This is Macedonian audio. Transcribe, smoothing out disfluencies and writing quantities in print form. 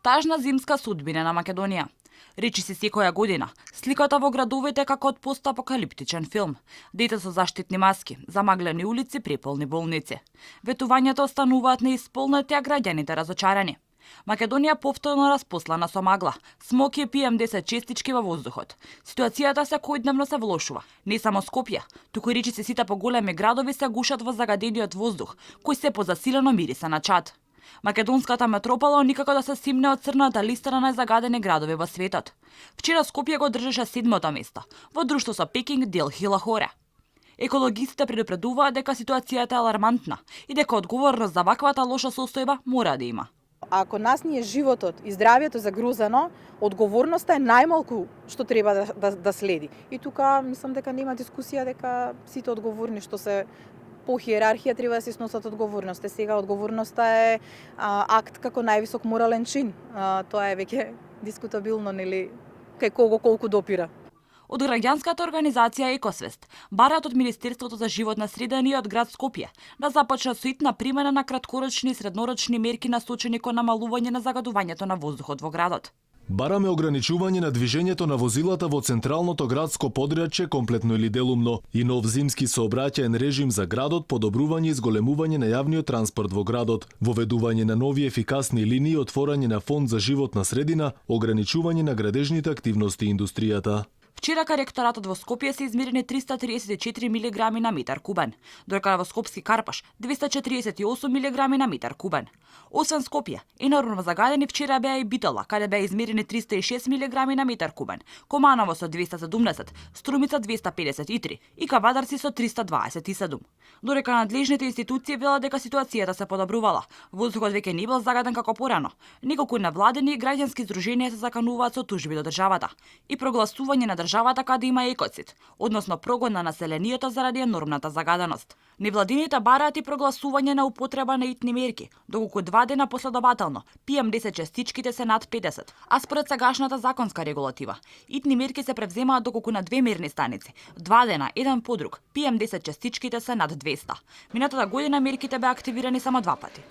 Тажна зимска судбина на Македонија. Речи се секоја година, сликата во градовите како од постапокалиптичен филм. Дете со заштитни маски, замаглени улици, преполни болници. Ветувањата остануваат неисполнети, а граѓаните разочарани. Македонија повторно распослана со магла, смог и PM10 честички во воздухот. Ситуацијата секојдневно се влошува. Не само Скопје, туку речи се сите поголеми градови се гушат во загадениот воздух, кој се позасилено мириса на чад. Македонската метропола никако да се симне од црната листа на најзагадени градови во светот. Вчера Скопје го држеше 7-то место, во друштво со Пекинг, Делхи и Лахоре. Екологистите предупредуваат дека ситуацијата е алармантна и дека одговорност за ваквата лоша состојба мора да има. Ако нас ни е животот и здравието загрузено, одговорноста е најмалку што треба да следи. И тука мислам дека нема дискусија дека сите одговорни што се по хиерархија треба да се сносат одговорност. Сега одговорноста е акт како највисок морален чин. Тоа е веќе дискутабилно, нели, кај кого колку допира. Од граѓанската организација Екосвест бараат од Министерството за животна среда и од град Скопје да започнат со итна примена на краткорочни и среднорочни мерки насочени кон намалување на загадувањето на воздухот во градот. Бараме ограничување на движењето на возилата во централното градско подрачје комплетно или делумно и нов зимски сообраќаен режим за градот, подобрување и зголемување на јавниот транспорт во градот, воведување на нови ефикасни линии, отворање на фонд за животна средина, ограничување на градежните активности и индустријата. Вчера кај ректоратот во Скопје се измерени 334 милиграми на метар кубен, додека во Скопски Карпаш 248 милиграми на метар кубен. Освен Скопје, енормно загадени вчера беа и Битола, каде беа измерени 306 милиграми на метар кубен, Команово со 270, Струмица 253 и Кавадарци со 327. Додека надлежните институции велат дека ситуацијата се подобрувала, воздухот веќе не бил загаден како порано. Неколку невладени и граѓански здруженија се закануваат со тужби до државата и прогласување на државата каде има екоцид, односно прогон на населението заради енормната загаденост. Невладините бараат и прогласување на употреба на итни мерки, доколку 2 дена последователно PM10 честичките се над 50, а според сегашната законска регулатива, итни мерки се превземаат доколку на 2 мерни станици, 2 дена еден по друг, PM10 честичките се над 200. Минатата година мерките беа активирани само 2 пати.